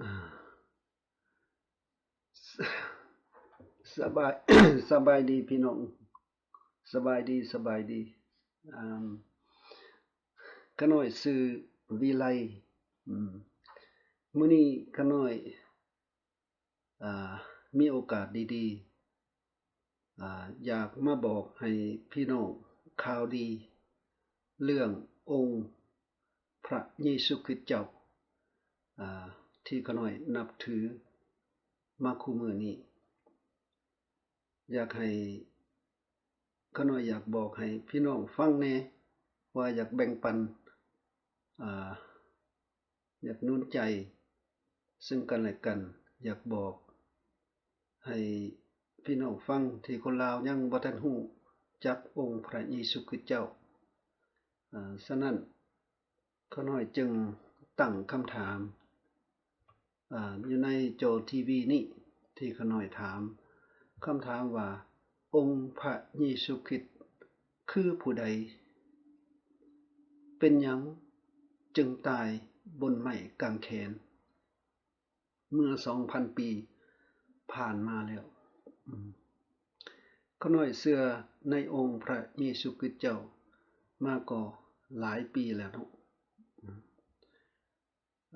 ອ່າ ສະ ສະບາຍ ສະບາຍດີພີ່ນ້ອງ ສະບາຍດີ ສະບາຍດີ. ອ່າ ຂ້ານ້ອຍຊື່ວິໄລ. ອືມ ມື້ນີ້ຂ້ານ້ອຍ ອ່າ ມີໂອກາດດີໆ ອ່າ ຢາກມາບອກໃຫ້ພີ່ນ້ອງຂ່າວດີ ເລື່ອງອົງພະເຢຊູຄຣິດເຈົ້າ ອ່າ ທີ່ຂ້ານ້ອຍນັບຖືມາຄູ່ມື້ນີ້. ຢາກໃຫ້ ຂ້ານ້ອຍຢາກບອກໃຫ້ພີ່ນ້ອງຟັງແດ່ ວ່າຢາກແບ່ງປັນ ອ່າ ຢາກໜູນໃຈເຊິ່ງກັນແລະກັນ, ຢາກບອກໃຫ້ພີ່ນ້ອງຟັງທີ່ຄົນລາວຍັງບໍ່ທັນຮູ້ຈັກອົງພະເຢຊູຄຣິດເຈົ້າ. ອາ ສະນັ້ນ ຂ້ານ້ອຍຈຶ່ງຕັ້ງຄຳຖາມ ອາ ຢູ່ໃນຈໍທີວີນີ້ ທີ່ຂ້ານ້ອຍຖາມ ຄຳຖາມວ່າ ອົງພະເຢຊູຄຣິດຄືຜູ້ໃດ? ເປັນຫຍັງຈຶ່ງຕາຍບົນໄມ້ກາງແຂນ ເມື່ອສອງພັນປີຜ່ານມາແລ້ວ? ອືມ ຂ້ານ້ອຍເຊື່ອໃນອົງພະເຢຊູຄຣິດເຈົ້າມາກໍຫຼາຍປີແລ້ວເນາະ.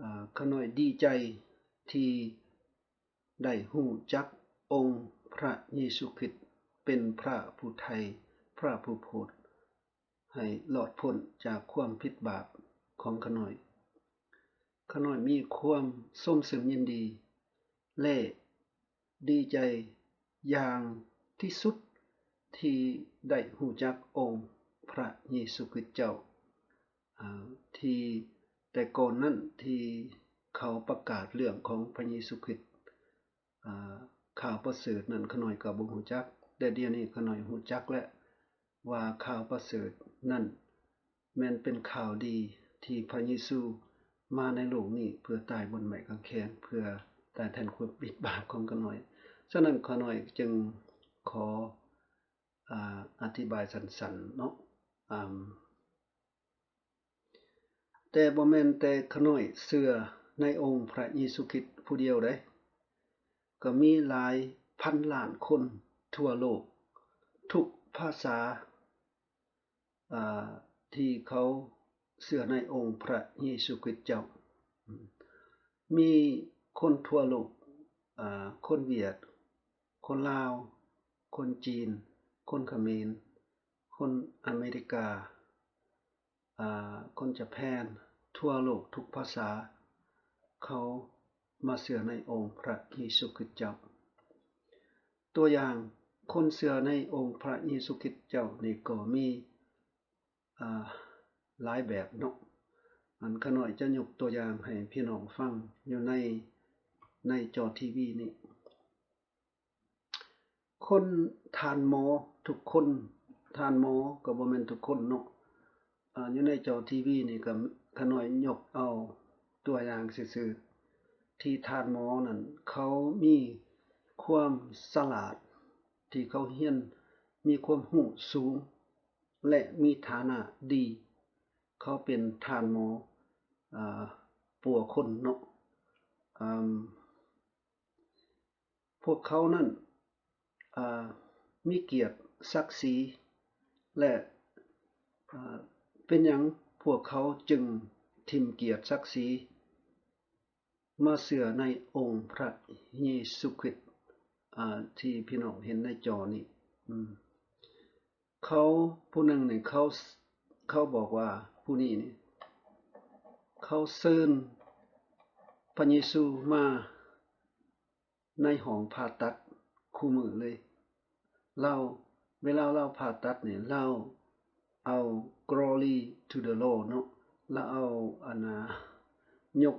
ອາ ຂ້ານ້ອຍດີໃຈທີ່ໄດ້ຮູ້ຈັກອົງພະເຢຊູຄຣິດເປັນພະຜູ້ໄຖ່ ພະຜູ້ໂຜດ ໃຫ້ລອດພົ້ນຈາກຄວາມຜິດບາບຂອງຂ້ານ້ອຍ. ຂ້ານ້ອຍມີຄວາມຊົມຊື່ນຍິນດີ ແລະ ດີໃຈຢ່າງທີ່ສຸດທີ່ໄດ້ຮູ້ຈັກອົງພະເຢຊູຄຣິດເຈົ້າ ອາ ທີ່ແຕ່ກ່ອນນັ້ນທີ່ເຂົາປະກາດເລື່ອງຂອງພະເຢຊູຄຣິດ ອາ ຂ່າວປະເສີດນັ້ນ ຂ້ານ້ອຍກໍບໍ່ຮູ້ຈັກ, ແຕ່ດຽວນີ້ຂ້ານ້ອຍຮູ້ຈັກແລ້ວວ່າຂ່າວປະເສີດນັ້ນແມ່ນເປັນຂ່າວດີທີ່ພະເຢຊູມາໃນໂລກນີ້ເພື່ອຕາຍບົນໄມ້ກາງແຂນ ເພື່ອຕາຍແທນຄວາມຜິດບາບຂອງຂ້ານ້ອຍ. ສະນັ້ນຂ້ານ້ອຍຈຶ່ງຂໍ ອາ ອະທິບາຍສັ້ນໆເນາະ ອາ ແຕ່ບໍ່ແມ່ນແຕ່ຂ້ານ້ອຍເຊື່ອໃນອົງພະເຢຊູຄຣິດຜູ້ດຽວໃດ, ກໍມີຫຼາຍພັນລ້ານຄົນທົ່ວໂລກ ທຸກພາສາ ອາ ທີ່ເຂົາເຊື່ອໃນອົງພະເຢຊູຄຣິດເຈົ້າ. ມີຄົນທົ່ວໂລກ ອາ ຄົນຫວຽດ, ຄົນລາວ, ຄົນຈີນ, ຄົນຂະເໝນ, ຄົນອາເມລິກາ, ອາ ຄົນຈະແພນ, ທົ່ວໂລກທຸກພາສາ ເຂົາມາເຊື່ອໃນອົງພະເຢຊູຄຣິດເຈົ້າ. ຕົວຢ່າງຄົນເຊື່ອໃນອົງພະເຢຊູຄຣິດເຈົ້ານີ້ກໍມີ ອາ ຫຼາຍແບບເນາະ. ອັນຂ້ານ້ອຍຈະຍົກຕົວຢ່າງໃຫ້ພີ່ນ້ອງຟັງຢູ່ໃນ ໃນຈໍທີວີນີ້. ຄົນ ທ່ານໝໍທຸກຄົນ, ທ່ານໝໍກໍບໍ່ແມ່ນທຸກຄົນເນາະ. ອາ ຢູ່ໃນຈໍທີວີນີ້ກໍຂ້ານ້ອຍຍົກເອົາຕົວຢ່າງຊື່ໆ ທີ່ທ່ານໝໍນັ້ນເຂົາມີຄວາມສະຫຼາດ ທີ່ເຂົາຮຽນ ມີຄວາມຮູ້ສູງ ແລະ ມີຖານະດີ. ເຂົາເປັນທ່ານໝໍ ອາ ປົວຄົນເນາະ. ອາ ພວກເຂົານັ້ນ ອາ ມີກຽດສັກສີ ແລະ ອາ ເປັນຫຍັງພວກເຂົາຈຶ່ງຖິ້ມກຽດສັກສີ ມາເຊື່ອໃນອົງພະເຢຊູຄຣິດ ອາ ທີ່ພີ່ນ້ອງເຫັນໃນຈໍນີ້? ອາ ເຂົາ ຜູ້ໜຶ່ງນີ້ ເຂົາ ເຂົາບອກວ່າ ຜູ້ນີ້ນີ້ ເຂົາເຊີນພະເຢຊູມາ ໃນຫ້ອງຜ່າຕັດຄູ່ມື້ເລີຍ. ລາວ ເວລາລາວຜ່າຕັດນີ້ ລາວເອົາ glory to the Lord ເນາະ, ລາວເອົາ ອັນນ່າ ຍົກ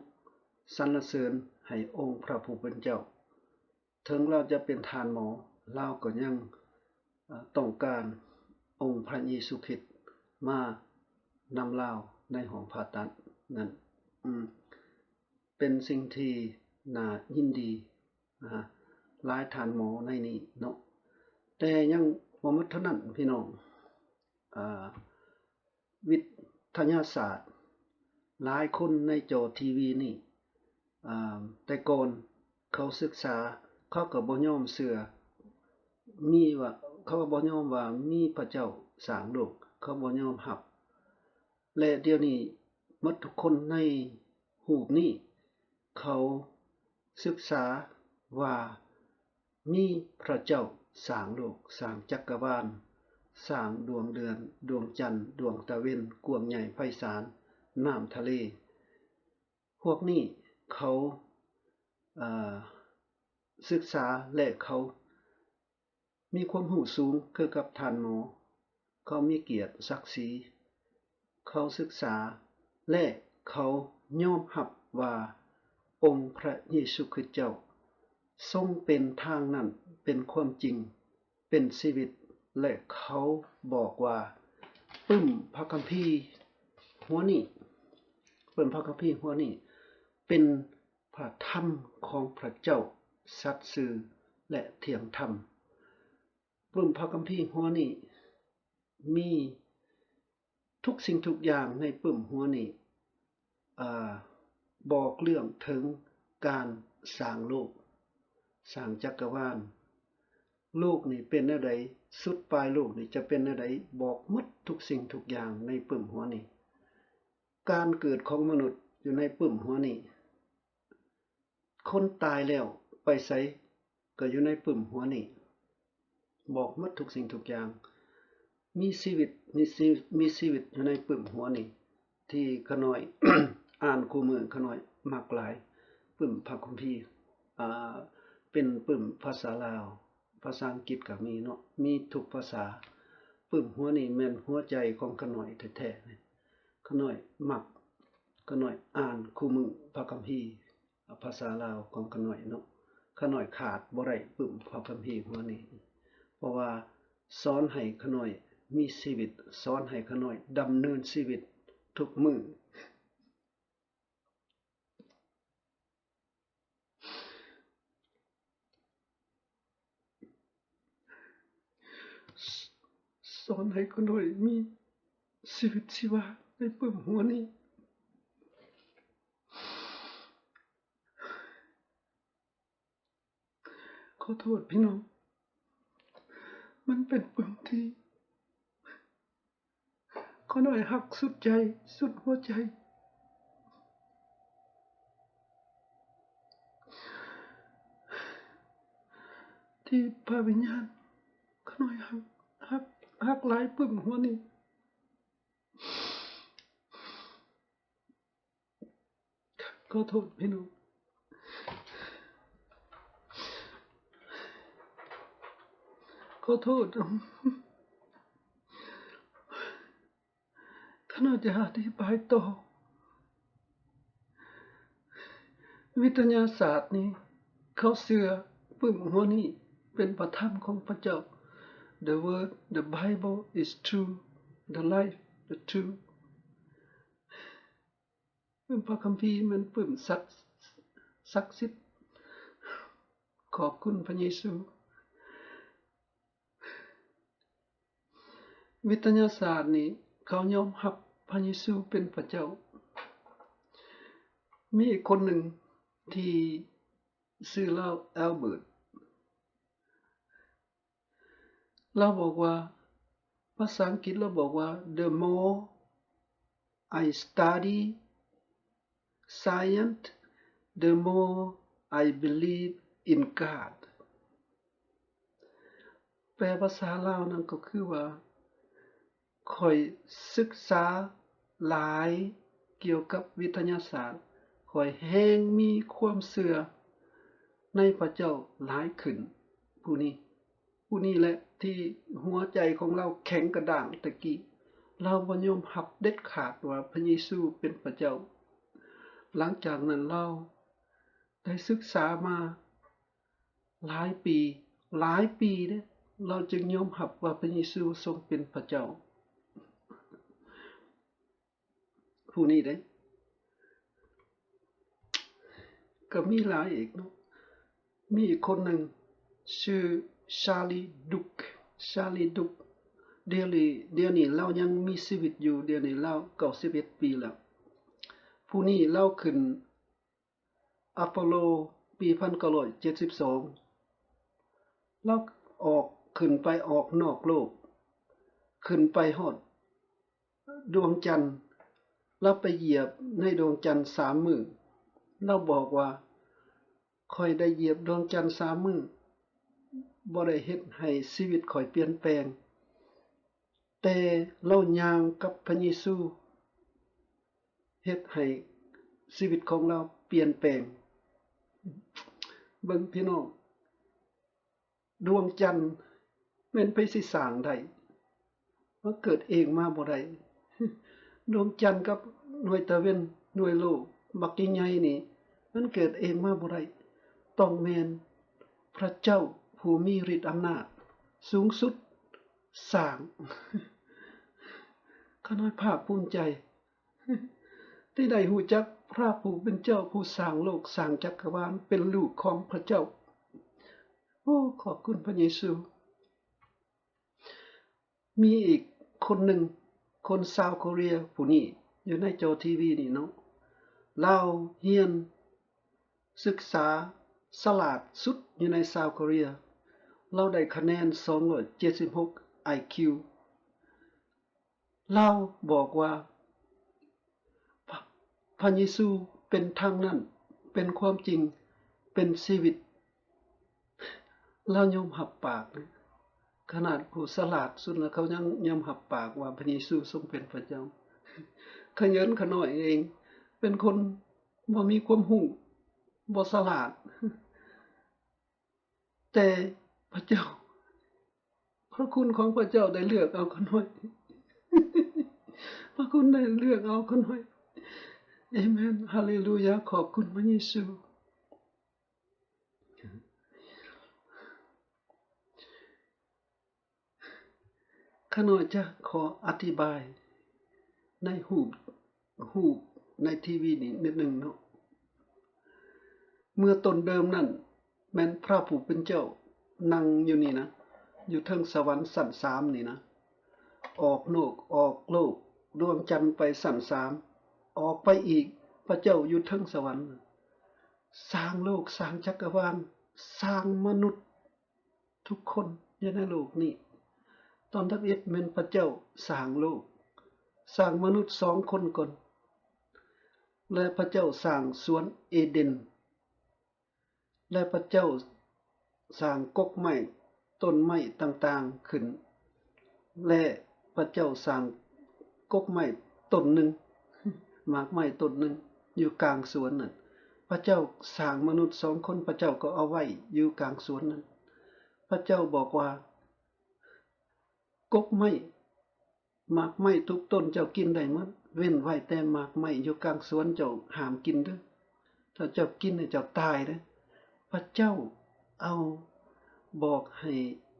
ສັນລະເສີນໃຫ້ອົງພະຜູ້ເປັນເຈົ້າ. ເຖິງລາວຈະເປັນທ່ານໝໍ, ລາວກໍຍັງ ເອີ ຕ້ອງການອົງພະເຢຊູຄຣິດມານຳລາວໃນຫ້ອງຜ່າຕັດນັ້ນ. ອືມ ເປັນສິ່ງທີ່ໜ້າຍິນດີ ນະ ຫຼາຍທ່ານໝໍໃນນີ້ເນາະ. ແຕ່ຍັງບໍ່ໝົດເທົ່ານັ້ນ ພີ່ນ້ອງ, ອາ ວິທະຍາສາດ ຫຼາຍຄົນໃນຈໍທີວີນີ້ ອາ ແຕ່ກ່ອນເຂົາສຶກສາ ເຂົາກໍບໍ່ຍອມເຊື່ອ ມີວ່າ ເຂົາກໍບໍ່ຍອມວ່າມີພະເຈົ້າສ້າງໂລກ ເຂົາບໍ່ຍອມຮັບ ແລະ ດຽວນີ້ໝົດທຸກຄົນໃນຮູບນີ້ ເຂົາສຶກສາວ່າມີພະເຈົ້າສ້າງໂລກ, ສ້າງຈັກກະວານ, ສ້າງດວງເດືອນ, ດວງຈັນ, ດວງຕາເວັນ, ກວ້າງໃຫຍ່ໄພສານ, ນ້ຳທະເລ. ພວກນີ້ເຂົາ ເອີ ສຶກສາ ແລະ ເຂົາ ມີຄວາມຮູ້ສູງຄືກັບທ່ານໝໍ, ເຂົາມີກຽດສັກສີ, ເຂົາສຶກສາ ແລະ ເຂົາຍອມຮັບວ່າອົງພະເຢຊູຄຣິດເຈົ້າຊົງເປັນທາງນັ້ນ, ເປັນຄວາມຈິງ, ເປັນຊີວິດ ແລະ ເຂົາບອກວ່າ ປຶ້ມພະຄຳພີຫົວນີ້, ປຶ້ມພະຄຳພີຫົວນີ້ເປັນ ພະທຳຂອງພະເຈົ້າສັດຊື່ ແລະ ທ່ຽງທຳ. ປຶ້ມພະຄຳພີຫົວນີ້ມີທຸກສິ່ງທຸກຢ່າງໃນປຶ້ມຫົວນີ້ ອາ ບອກເລື່ອງເຖິງການສ້າງໂລກ, ສ້າງຈັກກະວານ, ໂລກນີ້ເປັນແນວໃດ, ສຸດປາຍໂລກນີ້ຈະເປັນແນວໃດ, ບອກໝົດທຸກສິ່ງທຸກຢ່າງໃນປຶ້ມຫົວນີ້. ການເກີດຂອງມະນຸດຢູ່ໃນປຶ້ມຫົວນີ້, ຄົນຕາຍແລ້ວໄປໃສກໍຢູ່ໃນປຶ້ມຫົວນີ້, ບອກໝົດທຸກສິ່ງທຸກຢ່າງ, ມີຊີວິດ, ມີຊີ, ມີຊີວິດຢູ່ໃນປຶ້ມຫົວນີ້ ທີ່ຂະນ້ອຍອ່ານຄູ່ມື້, ຂະນ້ອຍມັກຫຼາຍ, ປຶ້ມພະຄຳພີ, ອາ, ເປັນປຶ້ມພາສາລາວ, ພາສາອັງກິດກໍມີເນາະ, ມີທຸກພາສາ. ປຶ້ມຫົວນີ້ແມ່ນຫົວໃຈຂອງຂະນ້ອຍແທ້ໆ. ຂະນ້ອຍມັກ, ຂະນ້ອຍອ່ານຄູ່ມື້ພະຄຳພີພາສາລາວຂອງຂະນ້ອຍເນາະ. ຂະນ້ອຍຂາດບໍ່ໄດ້ປຶ້ມພະຄຳພີຫົວນີ້, ເພາະວ່າສອນໃຫ້ຂະນ້ອຍມີຊີວິດ, ສອນໃຫ້ຂະນ້ອຍດຳເນີນຊີວິດທຸກມື້. ສອນໃຫ້ຂ້ານ້ອຍມີຊີວິດຊີວາໃນປຶ້ມຫົວນີ້. ຂໍໂທດພີ່ນ້ອງ, ມັນເປັນປຶ້ມທີ່ ຂ້ານ້ອຍຮັກສຸດໃຈ, ສຸດຫົວໃຈ ທີ່ພະວິນຍານ ຂ້ານ້ອຍຮັກ, ຮັກ, ຮັກຫຼາຍປຶ້ມຫົວນີ້. ຂໍໂທດພີ່ນ້ອງ, ຂໍໂທດ. ຂ້ານ້ອຍຈະອະທິບາຍຕໍ່. ວິທະຍາສາດນີ້ ເຂົາເຊື່ອປຶ້ມຫົວນີ້ເປັນພະທຳຂອງພະເຈົ້າ. The word, the Bible is true, the life, the truth. ປຶ້ມພະຄຳພີແມ່ນປຶ້ມສັກ, ສັກສິດ. ຂອບຄຸນພະເຢຊູ. ວິທະຍາສາດນີ້ ເຂົາຍອມຮັບພະເຢຊູເປັນພະເຈົ້າ. ມີອີກຄົນໜຶ່ງທີ່ຊື່ລາວ Albert. ລາວບອກວ່າ, ພາສາອັງກິດລາວບອກວ່າ The more I study science, the more I believe in God. ແປພາສາລາວນັ້ນກໍຄືວ່າ ຂ້ອຍສຶກສາຫຼາຍກ່ຽວກັບວິທະຍາສາດ, ຂ້ອຍແຮ່ງມີຄວາມເຊື່ອໃນພະເຈົ້າຫຼາຍຂຶ້ນ. ຜູ້ນີ້, ຜູ້ນີ້ແຫຼະທີ່ຫົວໃຈຂອງລາວແຂງກະດ້າງແຕ່ກີ້, ລາວບໍ່ຍອມຮັບເດັດຂາດວ່າພະເຢຊູເປັນພະເຈົ້າ. ຫຼັງຈາກນັ້ນລາວໄດ້ສຶກສາມາ ຫຼາຍປີ, ຫຼາຍປີເດ້ ລາວຈຶ່ງຍອມຮັບວ່າພະເຢຊູຊົງເປັນພະເຈົ້າ. ຜູ້ນີ້ເດ້ ກໍມີຫຼາຍອີກເນາະ. ມີອີກຄົນໜຶ່ງຊື່ Charlie Duke, Charlie Duke. ດຽວນີ້, ດຽວນີ້ລາວຍັງມີຊີວິດຢູ່, ດຽວນີ້ລາວເກົ້າສິບເອັດປີແລ້ວ. ຜູ້ນີ້ລາວຂຶ້ນ ອາໂປໂລ ປີພັນເກົ້າຮ້ອຍເຈັດສິບສອງ ລາວອອກ ຂຶ້ນໄປອອກນອກໂລກ ຂຶ້ນໄປຮອດດວງຈັນ, ລາວໄປຢຽບໃນດວງຈັນສາມມື້. ລາວບອກວ່າ, ຂ້ອຍໄດ້ຢຽບດວງຈັນສາມມື້, ບໍ່ໄດ້ເຮັດໃຫ້ຊີວິດຂ້ອຍປ່ຽນແປງ, ແຕ່ລາວຍ່າງກັບພະເຢຊູ ເຮັດໃຫ້ຊີວິດຂອງລາວປ່ຽນແປງ. ເບິ່ງພີ່ນ້ອງ, ດວງຈັນແມ່ນໃຜຊິສ້າງໄດ້? ມັນເກີດເອງມາບໍ່ໄດ້. ດວງຈັນກັບໜ່ວຍຕາເວັນ, ໜ່ວຍໂລກບັກໃຫຍ່ໆນີ້, ມັນເກີດເອງມາບໍ່ໄດ້. ຕ້ອງແມ່ນພະເຈົ້າຜູ້ມີລິດອຳນາດສູງສຸດສ້າງ. ຂ້ານ້ອຍພາກພູມໃຈ ທີ່ໄດ້ຮູ້ຈັກພະຜູ້ເປັນເຈົ້າ ຜູ້ສ້າງໂລກ, ສ້າງຈັກກະວານ, ເປັນລູກຂອງພະເຈົ້າ. ໂອ້ ຂອບຄຸນພະເຢຊູ. ມີອີກຄົນໜຶ່ງ, ຄົນຊາວໂກເຣຍຜູ້ນີ້, ຢູ່ໃນຈໍທີວີນີ້ເນາະ, ລາວຮຽນສຶກສາສະຫຼາດສຸດຢູ່ໃນຊາວໂກເຣຍ. ລາວໄດ້ຄະແນນສອງຮ້ອຍເຈັດສິບຫົກໄອຄິວ. ລາວບອກວ່າ ພະ ພະເຢຊູເປັນທາງນັ້ນ, ເປັນຄວາມຈິງ, ເປັນຊີວິດ. ລາວຍອມຮັບປາກນະ, ຂະໜາດຜູ້ສະຫຼາດສຸດລະ ເຂົາຍັງຍອມຮັບປາກວ່າພະເຢຊູຊົງເປັນພະເຈົ້າ. ຂະເຫຍີນຂະໜ້ອຍເອງ, ເປັນຄົນບໍ່ມີຄວາມຮູ້, ບໍ່ສະຫຼາດ. ແຕ່ພະເຈົ້າ, ພະຄຸນຂອງພະເຈົ້າໄດ້ເລືອກເອົາຂ້ານ້ອຍ. ພະຄຸນໄດ້ເລືອກເອົາຂ້ານ້ອຍ. ເອເມນ. ຮາເລລູຢາ. ຂອບຄຸນພະເຢຊູ. ຂ້ານ້ອຍຈະຂໍອະທິບາຍໃນຮູບ, ຮູບໃນທີວີນີ້ນິດໜຶ່ງເນາະ. ເມື່ອຕົ້ນເດີມນັ້ນ ແມ່ນພະຜູ້ເປັນເຈົ້ານັ່ງຢູ່ນີ້ນະ, ຢູ່ເທິງສະຫວັນຊັ້ນສາມນີ້ນະ, ອອກໂລກ, ອອກໂລກດວງຈັນໄປຊັ້ນສາມ, ອອກໄປອີກ, ພະເຈົ້າຢູ່ເທິງສະຫວັນ, ສ້າງໂລກ, ສ້າງຈັກກະວານ, ສ້າງມະນຸດ ທຸກຄົນຢູ່ໃນໂລກນີ້. ຕອນທຳອິດແມ່ນພະເຈົ້າສ້າງໂລກ, ສ້າງມະນຸດສອງຄົນກ່ອນ, ແລະ ພະເຈົ້າສ້າງສວນເອເດັນ, ແລະ ພະເຈົ້າສ້າງກົກໄມ້, ຕົ້ນໄມ້ຕ່າງໆຂຶ້ນ. ແລະ ພະເຈົ້າສ້າງກົກໄມ້ຕົ້ນໜຶ່ງ, ໝາກໄມ້ຕົ້ນໜຶ່ງຢູ່ກາງສວນນັ້ນ. ພະເຈົ້າສ້າງມະນຸດສອງຄົນ, ພະເຈົ້າກໍເອົາໄວ້ຢູ່ກາງສວນນັ້ນ. ພະເຈົ້າບອກວ່າ, ກົກໄມ້, ໝາກໄມ້ທຸກຕົ້ນເຈົ້າກິນໄດ້ໝົດ, ເວັ້ນໄວ້ແຕ່ໝາກໄມ້ຢູ່ກາງສວນເຈົ້າຫ້າມກິນເດີ້. ຖ້າເຈົ້າກິນແລ້ວເຈົ້າຕາຍເດີ້. ພະເຈົ້າເອົາ, ບອກໃຫ້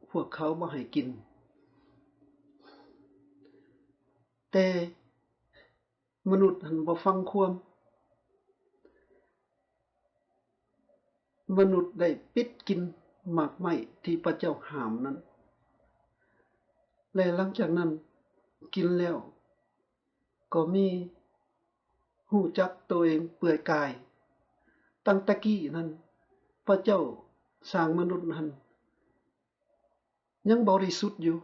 ພວກເຂົາບໍ່ໃຫ້ກິນ. ແຕ່ມະນຸດຫັ້ນບໍ່ຟັງຄວາມ. ມະນຸດໄດ້ປິດກິນໝາກໄມ້ທີ່ພະເຈົ້າຫ້າມນັ້ນ. ແລະ ຫຼັງຈາກນັ້ນກິນແລ້ວ ກໍມີ ຮູ້ຈັກໂຕເອງເປື່ອຍກາຍ. ຕັ້ງແຕ່ກີ້ນັ້ນ ພະເຈົ້າສ້າງມະນຸດຫັ້ນຍັງບໍລິສຸດຢູ່,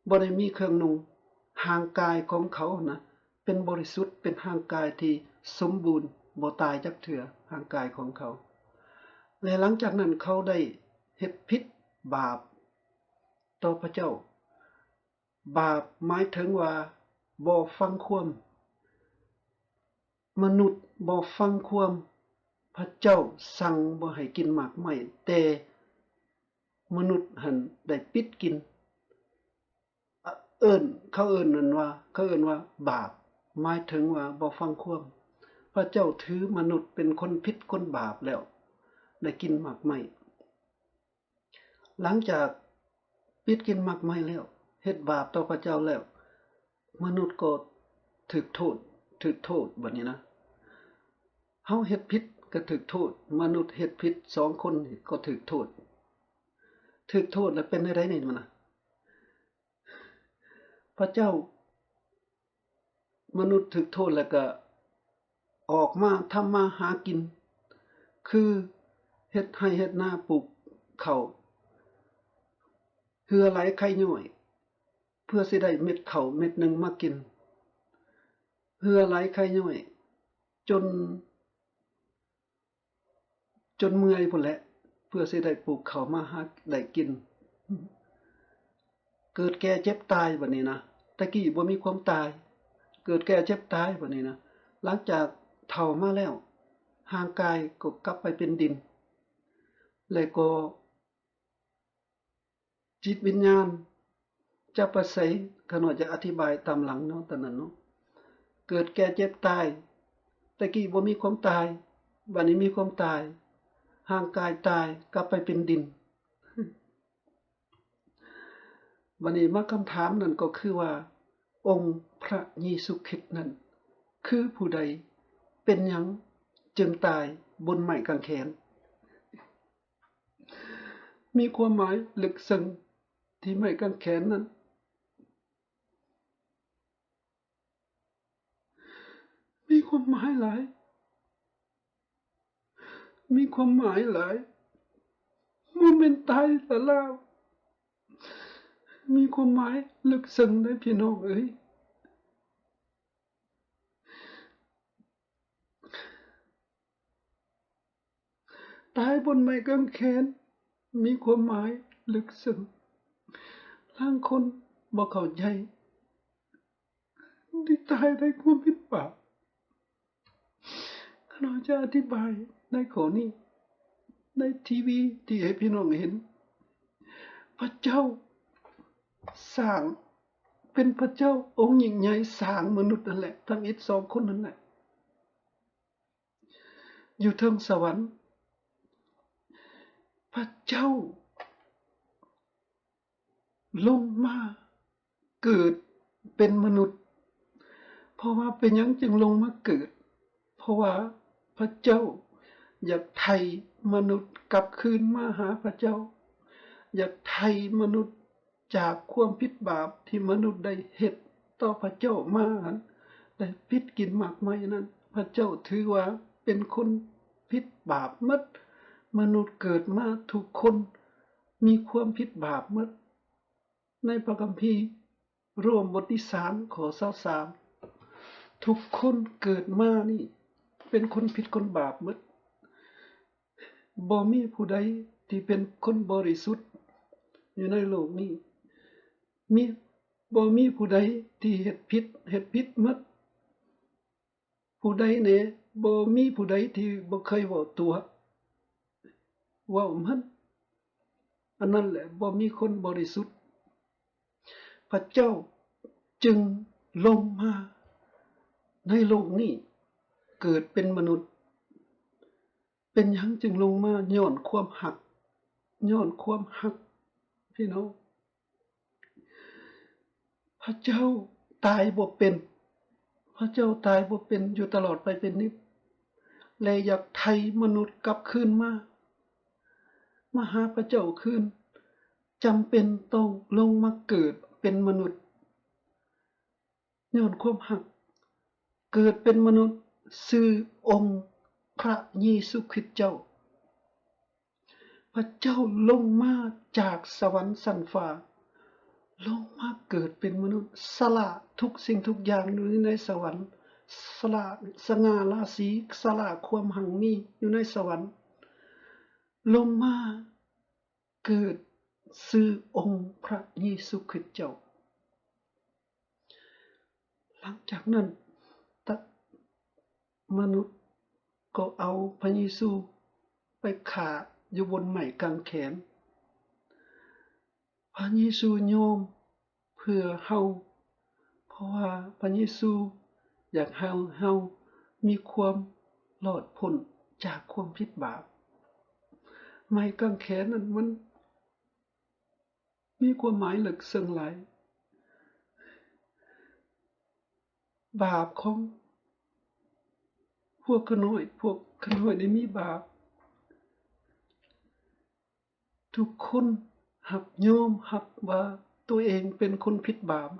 ບໍ່ໄດ້ມີເຄື່ອງນຸ່ງ. ຮ່າງກາຍຂອງເຂົານະ ເປັນບໍລິສຸດ, ເປັນຮ່າງກາຍທີ່ສົມບູນ, ບໍ່ຕາຍຈັກເທື່ອ, ຮ່າງກາຍຂອງເຂົາ. ແລະ ຫຼັງຈາກນັ້ນເຂົາໄດ້ເຮັດຜິດບາບຕໍ່ພະເຈົ້າ. ບາບໝາຍເຖິງວ່າບໍ່ຟັງຄວາມ, ມະນຸດບໍ່ຟັງຄວາມ. ພະເຈົ້າສັ່ງບໍ່ໃຫ້ກິນໝາກໄມ້, ແຕ່ມະນຸດຫັ້ນໄດ້ປິດກິນ. ເອີ້ນ, ເຂົາເອີ້ນນັ້ນວ່າ, ເຂົາເອີ້ນວ່າບາບ, ໝາຍເຖິງວ່າບໍ່ຟັງຄວາມ. ພະເຈົ້າຖືມະນຸດເປັນຄົນຜິດຄົນບາບແລ້ວ, ໄດ້ກິນໝາກໄມ້. ຫຼັງຈາກປິດກິນໝາກໄມ້ແລ້ວ, ເຮັດບາບຕໍ່ພະເຈົ້າແລ້ວ, ມະນຸດກໍຖືກໂທດ, ຖືກໂທດບັດນີ້ນະ. ເຮົາເຮັດຜິດກໍຖືກໂທດ, ມະນຸດເຮັດຜິດສອງຄົນນີ້ກໍຖືກໂທດ. ຖືກໂທດແລ້ວເປັນແນວໃດນີ້ມັນນະ? ພະເຈົ້າ ມະນຸດຖືກໂທດແລ້ວກະ ອອກມາທຳມາຫາກິນ ຄືເຮັດໄຮ່ເຮັດນາ ປູກເຂົ້າ ເຫື່ອໄຫຼໄຄຍ້ອຍ ເພື່ອຊິໄດ້ເມັດເຂົ້າເມັດໜຶ່ງມາກິນ ເຫື່ອໄຫຼໄຄຍ້ອຍ ຈົນ ຈົນເມື່ອຍພຸ້ນແຫຼະ ເພື່ອຊິໄດ້ປູກເຂົ້າມາຫາໄດ້ກິນ. ເກີດແກ່ເຈັບຕາຍບັດນີ້ນະ. ແຕ່ກີ້ບໍ່ມີຄວາມຕາຍ ເກີດແກ່ເຈັບຕາຍບັດນີ້ນະ. ຫຼັງຈາກເຖົ້າມາແລ້ວ ຮ່າງກາຍກໍກັບໄປເປັນດິນ ແລະກໍ ຈິດວິນຍານຈະໄປໃສ ຂ້ານ້ອຍຈະອະທິບາຍຕາມຫຼັງເນາະ ຕອນນັ້ນເນາະ. ເກີດແກ່ເຈັບຕາຍ ແຕ່ກີ້ບໍ່ມີຄວາມຕາຍ ບັດນີ້ມີຄວາມຕາຍ ຮ່າງກາຍຕາຍ ກັບໄປເປັນດິນ. ບັດນີ້ມາຄຳຖາມນັ້ນກໍຄືວ່າ ອົງພະເຢຊູຄຣິດນັ້ນຄືຜູ້ໃດ? ເປັນຫຍັງຈຶ່ງຕາຍບົນໄມ້ກາງແຂນ? ມີຄວາມໝາຍເລິກເຊິ່ງທີ່ໄມ້ກາງແຂນນັ້ນ ມີຄວາມໝາຍຫຼາຍ ມີຄວາມໝາຍຫຼາຍ ບໍ່ແມ່ນຕາຍຊະລາວ ມີຄວາມໝາຍເລິກເຊິ່ງເດ້ພີ່ນ້ອງເອີຍ. ຕາຍບົນໄມ້ກາງແຂນມີຄວາມໝາຍເລິກເຊິ່ງ ລາງຄົນບໍ່ເຂົ້າໃຈ ທີ່ຕາຍໃນຄວາມຜິດບາບ. ຂ້ານ້ອຍຈະອະທິບາຍໃນຂໍ້ນີ້ ໃນທີວີທີ່ໃຫ້ພີ່ນ້ອງເຫັນ ພະເຈົ້າສ້າງ ເປັນພະເຈົ້າອົງຍິ່ງໃຫຍ່ ສ້າງມະນຸດນັ້ນແຫຼະ ທຳອິດສອງຄົນນັ້ນແຫຼະ ຢູ່ເທິງສະຫວັນ. ພະເຈົ້າລົງມາເກີດເປັນມະນຸດ. ເພາະວ່າເປັນຫຍັງຈຶ່ງລົງມາເກີດ? ເພາະວ່າພະເຈົ້າຢາກໄຖ່ມະນຸດກັບຄືນມາຫາພະເຈົ້າ, ຢາກໄຖ່ມະນຸດ ຈາກຄວາມຜິດບາບທີ່ມະນຸດໄດ້ເຮັດຕໍ່ພະເຈົ້າມານັ້ນ, ໄດ້ຜິດກິນໝາກໄມ້ນັ້ນ, ພະເຈົ້າຖືວ່າເປັນຄົນຜິດບາບໝົດ. ມະນຸດເກີດມາທຸກຄົນມີຄວາມຜິດບາບໝົດ. ໃນພະຄຳພີໂຣມບົດທີສາມ ຂໍ້ຊາວສາມ ທຸກຄົນເກີດມານີ້ເປັນຄົນຜິດຄົນບາບໝົດ. ບໍ່ມີຜູ້ໃດທີ່ເປັນຄົນບໍລິສຸດຢູ່ໃນໂລກນີ້. ມີ ບໍ່ມີຜູ້ໃດທີ່ເຮັດຜິດ ເຮັດຜິດໝົດ. ຜູ້ໃດແດ່? ບໍ່ມີຜູ້ໃດທີ່ບໍ່ເຄີຍເວົ້າຕົວະ ເວົ້າໝົດ. ອັນນັ້ນແຫຼະ ບໍ່ມີຄົນບໍລິສຸດ. ພະເຈົ້າຈຶ່ງລົງມາໃນໂລກນີ້ ເກີດເປັນມະນຸດ. ເປັນຫຍັງຈຶ່ງລົງມາ? ຍ້ອນຄວາມຮັກ, ຍ້ອນຄວາມຮັກ ພີ່ນ້ອງ. ພະເຈົ້າຕາຍບໍ່ເປັນ, ພະເຈົ້າຕາຍບໍ່ເປັນ ຢູ່ຕະຫຼອດໄປເປັນນິດ ແລະ ຢາກໄຖ່ມະນຸດກັບຄືນມາ ມາຫາພະເຈົ້າຄືນ, ຈຳເປັນຕ້ອງລົງມາເກີດເປັນມະນຸດ. ຍ້ອນຄວາມຮັກ ເກີດເປັນມະນຸດ ຊື່ອົງພະເຢຊູຄຣິດເຈົ້າ. ພະເຈົ້າລົງມາຈາກສະຫວັນຊັ້ນຟ້າ ລົງມາເກີດເປັນມະນຸດ, ສະຫຼະທຸກສິ່ງທຸກຢ່າງຢູ່ໃນສະຫວັນ, ສະຫຼະສະຫງ່າລາສີ, ສະຫຼະຄວາມຮັ່ງມີຢູ່ໃນສະຫວັນ, ລົງມາ ເກີດຊື່ອົງພະເຢຊູຄຣິດເຈົ້າ. ຫຼັງຈາກນັ້ນ ຕະ ມະນຸດກໍເອົາພະເຢຊູໄປຂ້າຢູ່ບົນໄມ້ກາງແຂນ. ພະເຢຊູຍອມເພື່ອເຮົາ ເພາະວ່າພະເຢຊູຢາກໃຫ້ເຮົາມີຄວາມລອດພົ້ນຈາກຄວາມຜິດບາບ. ໄມ້ກາງແຂນນັ້ນມັນມີຄວາມໝາຍເລິກເຊິ່ງຫຼາຍ. ບາບຂອງພວກຂ້ານ້ອຍ, ພວກຂ້ານ້ອຍໄດ້ມີບາບ. ທຸກຄົນຮັບຍອມຮັບວ່າຕົວເອງເປັນຄົນຜິດບາບ,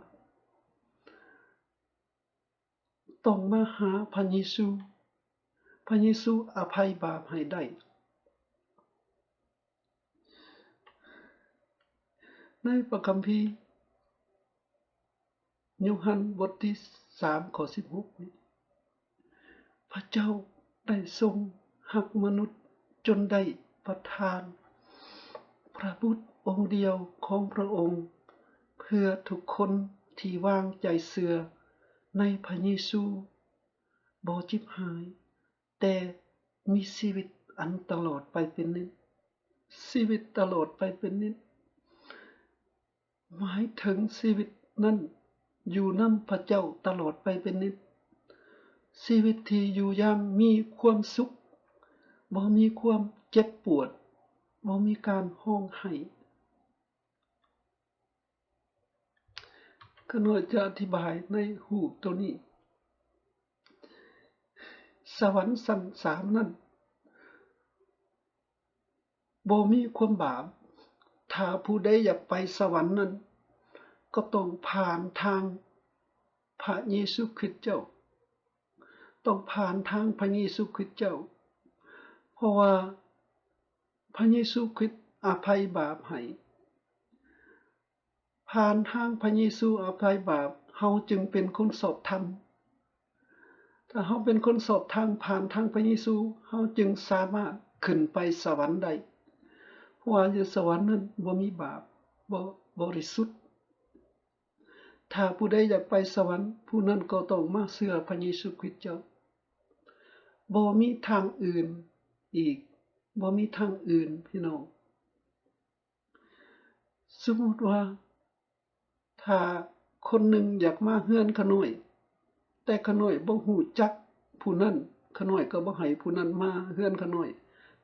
ຕ້ອງມາຫາພະເຢຊູ ະເຢຊູອະໄພບາບໃຫ້ໄດ້. ໃນພະຄຳພີ ໂຍຮັນບົດທີສາມ ຂໍ້ສິບຫົກນີ້ ພະເຈົ້າໄດ້ຊົງຮັກມະນຸດຈົນໄດ້ປະທານພະບຸດອົງດຽວຂອງພະອົງ ເພື່ອທຸກຄົນທີ່ວາງໃຈເຊື່ອໃນພະເຢຊູ ບໍ່ຈິບຫາຍ ແຕ່ມີຊີວິດອັນຕະຫຼອດໄປເປັນນິດ. ຊີວິດຕະຫຼອດໄປເປັນນິດ ໝາຍເຖິງຊີວິດນັ້ນຢູ່ນຳພະເຈົ້າຕະຫຼອດໄປເປັນນິດ, ຊີວິດທີ່ຢູ່ຢ່າງມີຄວາມສຸກ, ບໍ່ມີຄວາມເຈັບປວດ, ບໍ່ມີການຮ້ອງໄຫ້. ຂ້ານ້ອຍຈະອະທິບາຍໃນຮູບໂຕນີ້. ສະຫວັນຊັ້ນສາມນັ້ນ ບໍ່ມີຄວາມບາບ. ຖ້າຜູ້ໃດຢາກໄປສະຫວັນນັ້ນ ກໍຕ້ອງຜ່ານທາງພະເຢຊູຄຣິດເຈົ້າ, ຕ້ອງຜ່ານທາງພະເຢຊູຄຣິດເຈົ້າ, ເພາະວ່າພະເຢຊູຄຣິດອະໄພບາບໃຫ້. ຜ່ານທາງພະເຢຊູອະໄພບາບ, ເຮົາຈຶ່ງເປັນຄົນຊອບທຳ. ຖ້າເຮົາເປັນຄົນຊອບທຳ, ຜ່ານທາງພະເຢຊູ, ເຮົາຈຶ່ງສາມາດຂຶ້ນໄປສະຫວັນໄດ້. ເພາະວ່າຢູ່ສະຫວັນນັ້ນບໍ່ມີບາບ, ບໍ່ບໍລິສຸດ. ຖ້າຜູ້ໃດຢາກໄປສະຫວັນ, ຜູ້ນັ້ນກໍຕ້ອງມາເຊື່ອພະເຢຊູຄຣິດເຈົ້າ. ບໍ່ມີທາງອື່ນອີກ, ບໍ່ມີທາງອື່ນ, ພີ່ນ້ອງ. ສົມມຸດວ່າ ຖ້າຄົນໜຶ່ງຢາກມາເຮືອນຂ້ານ້ອຍ, ແຕ່ຂ້ານ້ອຍບໍ່ຮູ້ຈັກຜູ້ນັ້ນ, ຂ້ານ້ອຍກໍບໍ່ໃຫ້ຜູ້ນັ້ນມາເຮືອນຂ້ານ້ອຍ.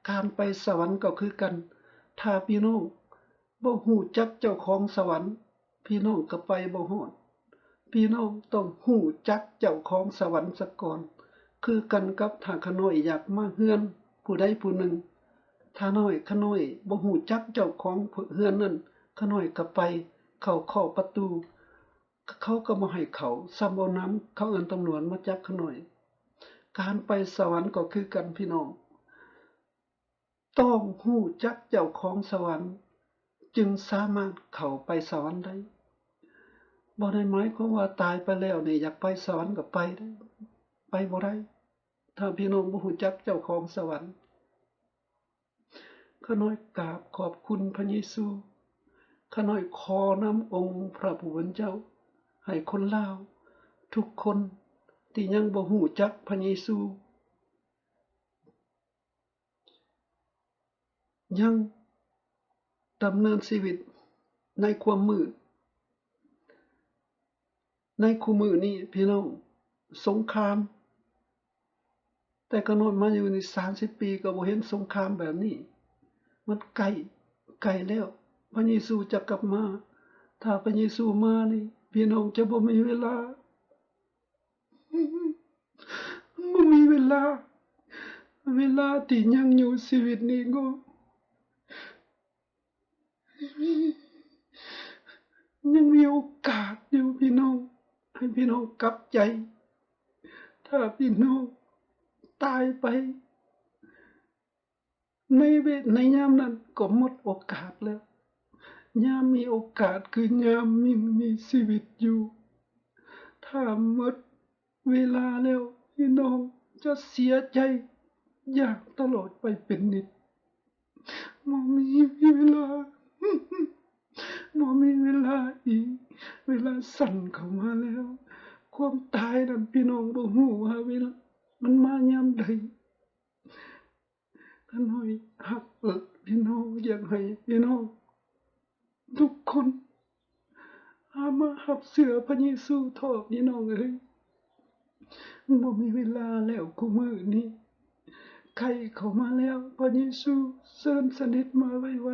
ການໄປສະຫວັນກໍຄືກັນ, ຖ້າພີ່ນ້ອງບໍ່ຮູ້ຈັກເຈົ້າຂອງສະຫວັນ, ພີ່ນ້ອງກໍໄປບໍ່ຮອດ. ພີ່ນ້ອງຕ້ອງຮູ້ຈັກເຈົ້າຂອງສະຫວັນສາກ່ອນ. ຄືກັນກັບຖ້າຂ້ານ້ອຍຢາກມາເຮືອນຜູ້ໃດຜູ້ໜຶ່ງ, ຖ້ານ້ອຍ ຂ້ານ້ອຍບໍ່ຮູ້ຈັກເຈົ້າຂອງເຮືອນນັ້ນ, ຂ້ານ້ອຍກໍໄປເຂົ້າເຄາະປະຕູ, ເຂົາກໍບໍ່ໃຫ້ເຂົ້າ, ຊ້ຳເອົານຳ, ເຂົາເອີ້ນຕຳຫຼວດມາຈັບຂ້ານ້ອຍ. ການໄປສະຫວັນກໍຄືກັນ ພີ່ນ້ອງ. ຕ້ອງຮູ້ຈັກເຈົ້າຂອງສະຫວັນ ຈຶ່ງສາມາດເຂົ້າໄປສະຫວັນໄດ້. ບໍ່ໄດ້ໝາຍຄວາມວ່າຕາຍໄປແລ້ວນີ້ ຢາກໄປສະຫວັນກໍໄປໄດ້, ໄປບໍ່ໄດ້ ຖ້າພີ່ນ້ອງບໍ່ຮູ້ຈັກເຈົ້າຂອງສະຫວັນ. ຂ້ານ້ອຍກາບຂອບຄຸນພະເຢຊູ. ຂ້ານ້ອຍຂໍນຳອົງພະຜູ້ເປັນເຈົ້າ ໃຫ້ຄົນລາວທຸກຄົນທີ່ຍັງບໍ່ຮູ້ຈັກພະເຢຊູ ຍັງດຳເນີນຊີວິດໃນຄວາມມືດ. ໃນຄູ່ມື້ນີ້ພີ່ນ້ອງ, ສົງຄາມ, ແຕ່ຂ້ານ້ອຍມາຢູ່ນີ້ສາມສິບປີ ກໍບໍ່ເຫັນສົງຄາມແບບນີ້. ມັນໃກ້, ໃກ້ແລ້ວ ພະເຢຊູຈະກັບມາ. ຖ້າພະເຢຊູມານີ້ ພີ່ນ້ອງຈະບໍ່ມີເວລາ. ບໍ່ມີເວລາ, ເວລາທີ່ຍັງຢູ່ຊີວິດນີ້ກໍຍັງມີໂອກາດຢູ່ພີ່ນ້ອງ, ໃຫ້ພີ່ນ້ອງກັບໃຈ. ຖ້າພີ່ນ້ອງຕາຍໄປ ໃນເວ ໃນຍາມນັ້ນກໍໝົດໂອກາດແລ້ວ. ຍາມມີໂອກາດຄືຍາມມີ ມີຊີວິດຢູ່. ຖ້າໝົດເວລາແລ້ວ ພີ່ນ້ອງຈະເສຍໃຈຢ່າງຕະຫຼອດໄປເປັນນິດ. ບໍ່ມີເວລາ, ບໍ່ມີເວລາອີກ. ເວລາສັ້ນເຂົ້າມາແລ້ວ. ຄວາມຕາຍນັ້ນ ພີ່ນ້ອງບໍ່ຮູ້ວ່າເວລາມັນມາຍາມໃດ. ຂ້ານ້ອຍຮັກພີ່ນ້ອງ, ຢາກໃຫ້ພີ່ນ້ອງທຸກຄົນຫາມາຮັບເຊື່ອພະເຢຊູເຖາະ ພີ່ນ້ອງເອີຍ. ບໍ່ມີເວລາແລ້ວ, ຄູ່ມື້ນີ້ໃກ້ເຂົ້າມາແລ້ວ. ພະເຢຊູເຊີນສະເດັດມາໄວ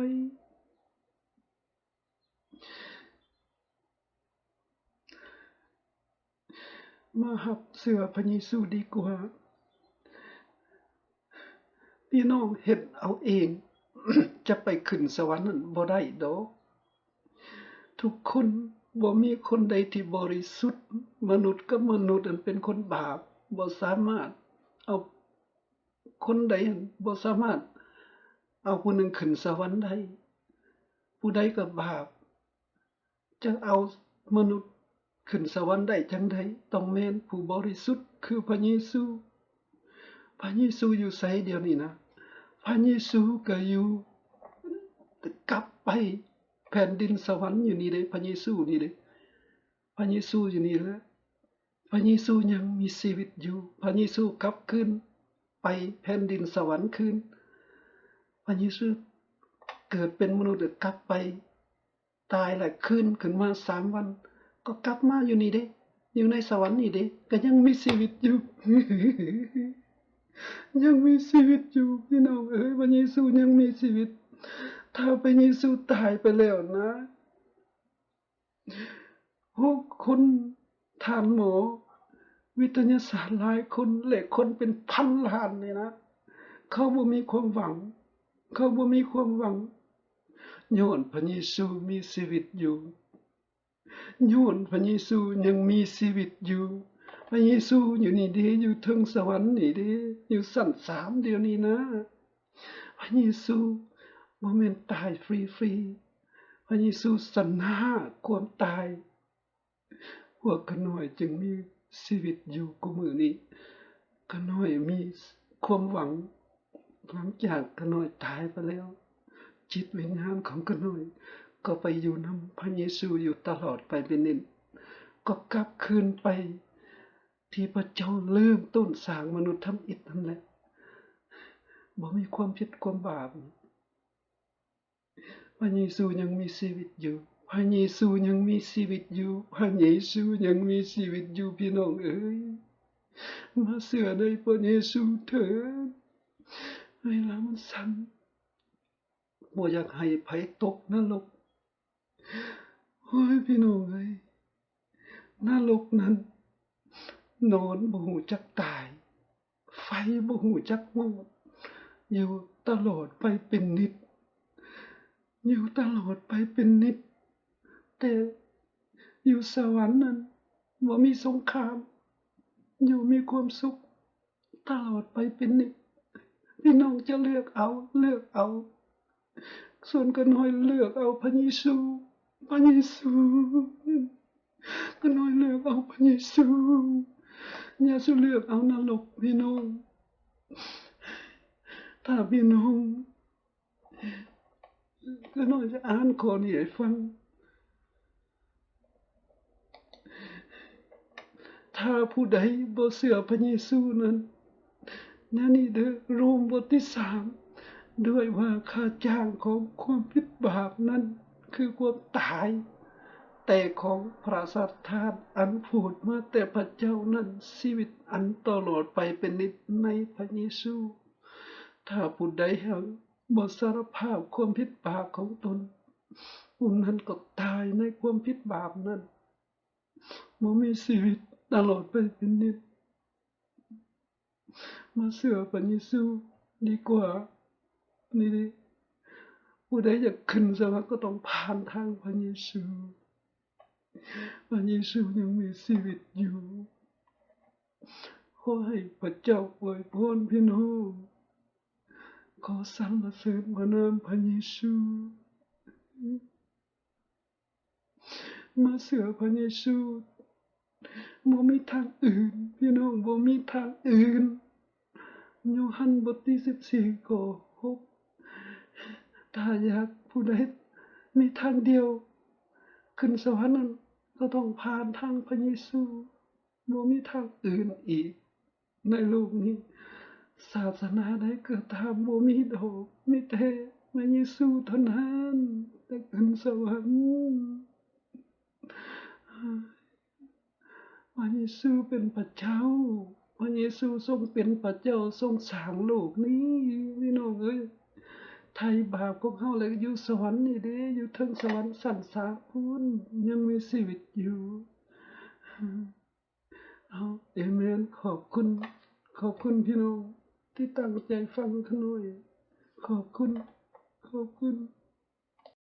ໆ. ມາຮັບເຊື່ອພະເຢຊູດີກວ່າ. ພີ່ນ້ອງເຮັດເອົາເອງ ຈະໄປຂຶ້ນສະຫວັນນັ້ນບໍ່ໄດ້ດອກ. ທຸກຄົນ, ບໍ່ມີຄົນໃດທີ່ບໍລິສຸດ. ມະນຸດກັບມະນຸດອັນເປັນຄົນບາບ ບໍ່ສາມາດເອົາ ຄົນໃດຫັ້ນບໍ່ສາມາດເອົາຜູ້ໜຶ່ງຂຶ້ນສະຫວັນໄດ້. ຜູ້ໃດກໍບາບ ຈະເອົາມະນຸດຂຶ້ນສະຫວັນໄດ້ຈັ່ງໃດ? ຕ້ອງແມ່ນຜູ້ບໍລິສຸດຄືພະເຢຊູ. ພະເຢຊູຢູ່ໃສດຽວນີ້ນະ? ພະເຢຊູກໍຢູ່ ກັບໄປແຜ່ນດິນສະຫວັນຢູ່ນີ້ເດ້, ພະເຢຊູນີ້ເດ້, ພະເຢຊູຢູ່ນີ້ແຫຼະ. ພະເຢຊູຍັງມີຊີວິດຢູ່. ພະເຢຊູກັບຄືນໄປແຜ່ນດິນສະຫວັນຄືນ. ພະເຢຊູເກີດເປັນມະນຸດ ກັບໄປ ຕາຍແລ້ວຄືນຂຶ້ນມາສາມວັນ ກໍກັບມາຢູ່ນີ້ເດ້, ຢູ່ໃນສະຫວັນນີ້ເດ້, ກໍຍັງມີຊີວິດຢູ່. ຍັງມີຊີວິດຢູ່ ພີ່ນ້ອງເອີຍ, ພະເຢຊູຍັງມີຊີວິດ. ຖ້າພະເຢຊູຕາຍໄປແລ້ວນະ, ໂອ້ ຄົນ ທ່ານໝໍ ວິທະຍາສາດຫຼາຍຄົນ ແລະ ຄົນເປັນພັນລ້ານນີ້ນະ, ເຂົາບໍ່ມີຄວາມຫວັງ, ເຂົາບໍ່ມີຄວາມຫວັງ. ຍ້ອນພະເຢຊູມີຊີວິດຢູ່, ຍ້ອນພະເຢຊູຍັງມີຊີວິດຢູ່. ພະເຢຊູຢູ່ນີ້ເດ້, ຢູ່ເທິງສະຫວັນນີ້ເດ້, ຢູ່ຊັ້ນສາມດຽວນີ້ນະ. ພະເຢຊູບໍ່ແມ່ນຕາຍຟຣີໆ, ພະເຢຊູຊະນະຄວາມຕາຍ. ພວກຂ້ານ້ອຍຈຶ່ງມີຊີວິດຢູ່ຄູ່ມື້ນີ້. ຂ້ານ້ອຍມີຄວາມຫວັງ, ຫຼັງຈາກຂ້ານ້ອຍຕາຍໄປແລ້ວ, ຈິດວິນຍານຂອງຂ້ານ້ອຍກໍໄປຢູ່ນຳພະເຢຊູຢູ່ຕະຫຼອດໄປເປັນນິດ, ກໍກັບຄືນໄປ ທີ່ພະເຈົ້າເລີ່ມຕົ້ນສ້າງມະນຸດທຳອິດນັ້ນແຫຼະ, ບໍ່ມີຄວາມຜິດຄວາມບາບ. ພະເຢຊູຍັງມີຊີວິດຢູ່, ພະເຢຊູຍັງມີຊີວິດຢູ່, ພະເຢຊູຍັງມີຊີວິດຢູ່ ພີ່ນ້ອງເອີຍ. ມາເຊື່ອໃນພະເຢຊູເຖີ້ນ, ເວລາມັນສັ່ນ, ບໍ່ຢາກໃຫ້ໃຜຕົກນະລົກ. ໂອ້ຍ ພີ່ນ້ອງເອີຍ, ນະລົກນັ້ນນອນບໍ່ຮູ້ຈັກຕາຍ, ໄຟບໍ່ຮູ້ຈັກວອດ, ຢູ່ຕະຫຼອດໄປເປັນນິດ, ຢູ່ຕະຫຼອດໄປເປັນນິດ. ແຕ່ຢູ່ສະຫວັນນັ້ນບໍ່ມີສົງຄາມ, ຢູ່ມີຄວາມສຸກ ຕະຫຼອດໄປເປັນນິດ. ພີ່ນ້ອງຈະເລືອກເອົາ, ເລືອກເອົາ. ສ່ວນຂ້ານ້ອຍເລືອກເອົາພະເຢຊູ, ພະເຢຊູ. ຂ້ານ້ອຍເລືອກເອົາພະເຢຊູ. ຢ່າສູ່ເລືອກເອົານະລົກ, ພີ່ນ້ອງ. ຖ້າພີ່ນ້ອງ ຂ້ານ້ອຍຈະອ່ານຂໍ້ນີ້ໃຫ້ຟັງ. ຖ້າຜູ້ໃດບໍ່ເຊື່ອພະເຢຊູນັ້ນ, ແນວນີ້ເດີ, ໂຣມບົດທີສາມ, ດ້ວຍວ່າຄ່າຈ້າງຂອງຄວາມຜິດບາບນັ້ນຄືຄວາມຕາຍ, ແຕ່ຂອງພະລາຊາທານອັນໂຜດມາແຕ່ພະເຈົ້ານັ້ນ, ຊີວິດອັນຕະຫຼອດໄປເປັນນິດໃນພະເຢຊູ. ຖ້າຜູ້ໃດຫາກ ບໍ່ສາລະພາບຄວາມຜິດບາບຂອງຕົນ, ຜູ້ນັ້ນກໍຕາຍໃນຄວາມຜິດບາບນັ້ນ, ບໍ່ມີຊີວິດຕະຫຼອດໄປເປັນນິດ. ມາເຊື່ອພະເຢຊູດີກວ່າ. ນີ້ເດ້, ຜູ້ໃດຢາກຂຶ້ນສະຫວັນກໍຕ້ອງຜ່ານທາງພະເຢຊູ. ພະເຢຊູຍັງມີຊີວິດຢູ່. ຂໍໃຫ້ພະເຈົ້າອວຍພອນພີ່ນ້ອງ. ຂໍສັນລະເສີນພະນາມພະເຢຊູ. ມາເຊື່ອພະເຢຊູ. ບໍ່ມີທາງອື່ນ, ພີ່ນ້ອງ, ບໍ່ມີທາງອື່ນ. ໂຍຮັນບົດທີສິບສີ່ ຂໍ້ຫົກ. ຖ້າຢາກຜູ້ໃດມີທາງດຽວຂຶ້ນສະຫວັນນັ້ນ, ກໍຕ້ອງຜ່ານທາງພະເຢຊູ. ບໍ່ມີທາງອື່ນອີກໃນໂລກນີ້. ສາສະໜາໃດກໍຕາມ, ບໍ່ມີດອກ, ມີແຕ່ພະເຢຊູເທົ່ານັ້ນຈະຂຶ້ນສະຫວັນ. ພະເຢຊູເປັນພະເຈົ້າ, ພະເຢຊູຊົງເປັນພະເຈົ້າ, ຊົງສ້າງໂລກນີ້, ພີ່ນ້ອງເອີຍ. ໄຖ່ບາບຂອງເຮົາ ແລະ ຢູ່ສະຫວັນນີ້ເດ້, ຢູ່ເທິງສະຫວັນຊັ້ນສາມພຸ້ນ, ຍັງມີຊີວິດຢູ່. ເອົາ, ເອເມນ. ຂອບຄຸນ, ຂອບຄຸນພີ່ນ້ອງທີ່ຕັ້ງໃຈຟັງຂ້ານ້ອຍ. ຂອບຄຸນ, ຂອບຄຸນ.